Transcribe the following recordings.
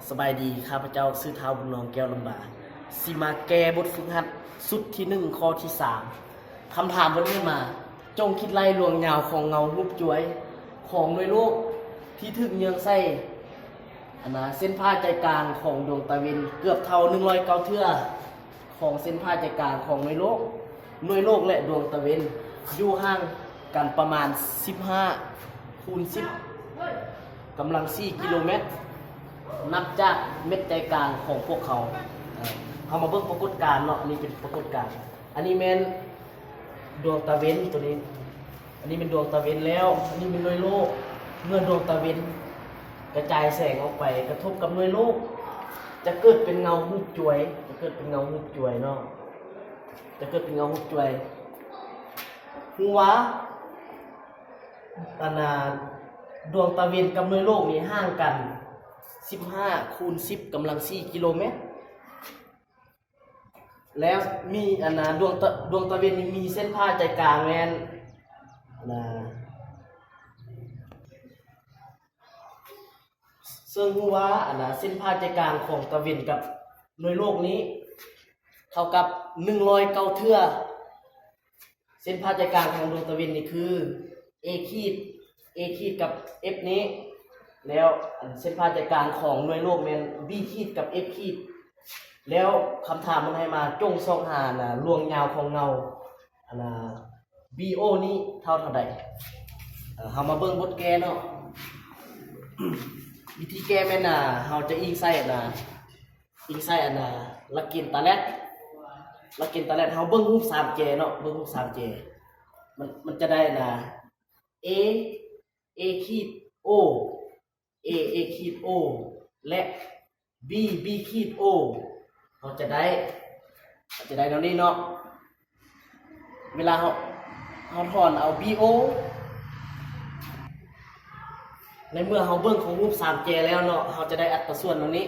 ສະບາຍດີ, ຂ້າພະເຈົ້າຊື່ທ້າວບຸນນອງ ແກ້ວລຳບາ ຊິມາແກ້ບົດຝຶກຫັດຊຸດທີໜຶ່ງ ຂໍ້ທີສາມ. ຄຳຖາມເພິ່ນໃຫ້ມາ, ຈົ່ງຄິດໄລ່ລວງຍາວຂອງເງົາຮູບຈວຍຂອງໜ່ວຍໂລກທີ່ຖືກເຍືອງໃສ່ ອັນນາ ເສັ້ນຜ່າໃຈກາງຂອງດວງຕາເວັນເກືອບເທົ່າໜຶ່ງຮ້ອຍເກົ້າເທື່ອ ຂອງເສັ້ນຜ່າໃຈກາງຂອງໜ່ວຍໂລກ. ໜ່ວຍໂລກ ແລະ ດວງຕາເວັນຢູ່ຫ່າງກັນປະມານສິບຫ້າຄູນສິບກຳລັງສີ່ກິໂລແມັດ ນັບຈາກເມັດໃຈກາງຂອງພວກເຂົາ. ເອີ ເຮົາມາເບິ່ງປາກົດການເນາະ, ອັນນີ້ເປັນປາກົດການ. ອັນນີ້ແມ່ນດວງຕາເວັນໂຕນີ້, ອັນນີ້ແມ່ນດວງຕາເວັນແລ້ວ, ອັນນີ້ແມ່ນໜ່ວຍໂລກ. ເມື່ອດວງຕາເວັນກະຈາຍແສງອອກໄປກະທົບກັບໜ່ວຍໂລກ ຈະເກີດເປັນເງົາຮູບຈວຍ, ຈະເກີດເປັນເງົາຮູບຈວຍເນາະ, ຈະເກີດເປັນເງົາຮູບຈວຍ. ຮູ້ວ່າ ອັນນາ ດວງຕາເວັນກັບໜ່ວຍໂລກນີ້ຫ່າງກັນສິບຫ້າຄູນສິບກຳລັງສີ່ກິໂລແມັດ. ແລ້ວມີ ອັນນາ ດວງຕາ ດວງຕາເວັນນີ້ມີເສັ້ນຜ່າໃຈກາງແມ່ນ ອັນນາ ເຊິ່ງຮູ້ວ່າ ອັນນາ ເສັ້ນຜ່າໃຈກາງຂອງຕາເວັນກັບໜ່ວຍໂລກນີ້ເທົ່າກັບໜຶ່ງຮ້ອຍເກົ້າເທື່ອ. ເສັ້ນຜ່າໃຈກາງຂອງດວງຕາເວັນນີ້ຄື A ຂີດ A ຂີດກັບ F ນີ້, ແລ້ວອັນເສັ້ນຜ່າໃຈກາງຂອງໜ່ວຍໂລກແມ່ນ B ຂີດກັບ F ຂີດ. ແລ້ວຄຳຖາມມັນໃຫ້ມາ, ຈົ່ງຊອກຫາ ອັນນາ ລວງຍາວຂອງເງົາ ອັນນາ B O ນີ້ເທົ່າເທົ່າໃດ? ເອີ ເຮົາມາເບິ່ງບົດແກ້ເນາະ. ວິທີແກ້ແມ່ນ ອ່າ ເຮົາຈະອີງໃສ່ ອັນນາ ອີງໃສ່ ອັນນາ ຫຼັກເກນຕາແລັດ, ຫຼັກເກນຕາແລັດ. ເຮົາເບິ່ງຮູບສາມແຈເນາະ, ເບິ່ງຮູບສາມແຈ ມັນ ມັນຈະໄດ້ ອັນນາ A A ຂີດ O, A A ຂີດ O ແລະ B B ຂີດ O. ເຮົາຈະໄດ້ ເຮົາຈະໄດ້ແນວນີ້ເນາະ. ເວລາເຮົາ ເຮົາຖອນເອົາ B O ໃນເມື່ອເຮົາເບິ່ງຂອງຮູບສາມແຈແລ້ວເນາະ, ເຮົາຈະໄດ້ອັດຕາສ່ວນແນວນີ້,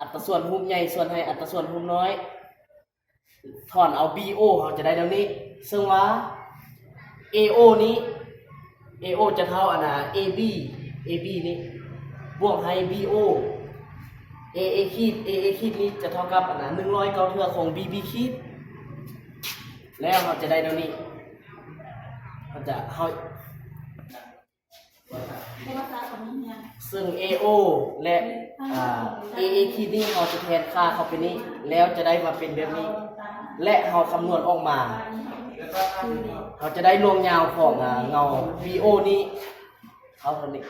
ອັດຕາສ່ວນຮູບໃຫຍ່ສ່ວນໃຫ້ອັດຕາສ່ວນຮູບນ້ອຍ. ຖອນເອົາ B O ເຮົາຈະໄດ້ແນວນີ້, ເຊິ່ງວ່າ A O ນີ້ A O ຈະເທົ່າ ອັນນາ A B, A B ນີ້ບວກໃຫ້ B O. A A ຂີດ A A ຂີດນີ້ຈະເທົ່າກັບ ອັນນາ ໜຶ່ງຮ້ອຍເກົ້າເທື່ອຂອງ B B ຂີດ. ແລ້ວເຮົາຈະໄດ້ແນວນີ້, ເຮົາຈະ ເຮົາ ເຊິ່ງ A O ແລະ ອ່າ A A ຂີດນີ້ ເຮົາຈະແທນຄ່າເຂົ້າໄປນີ້ ແລ້ວຈະໄດ້ມາເປັນແບບນີ້ ແລະ ເຮົາຄຳນວນອອກມາ ເຮົາຈະໄດ້ລວງຍາວຂອງ ອ່າ ເງົາ B O ນີ້ເທົ່າເທົ່ານີ້.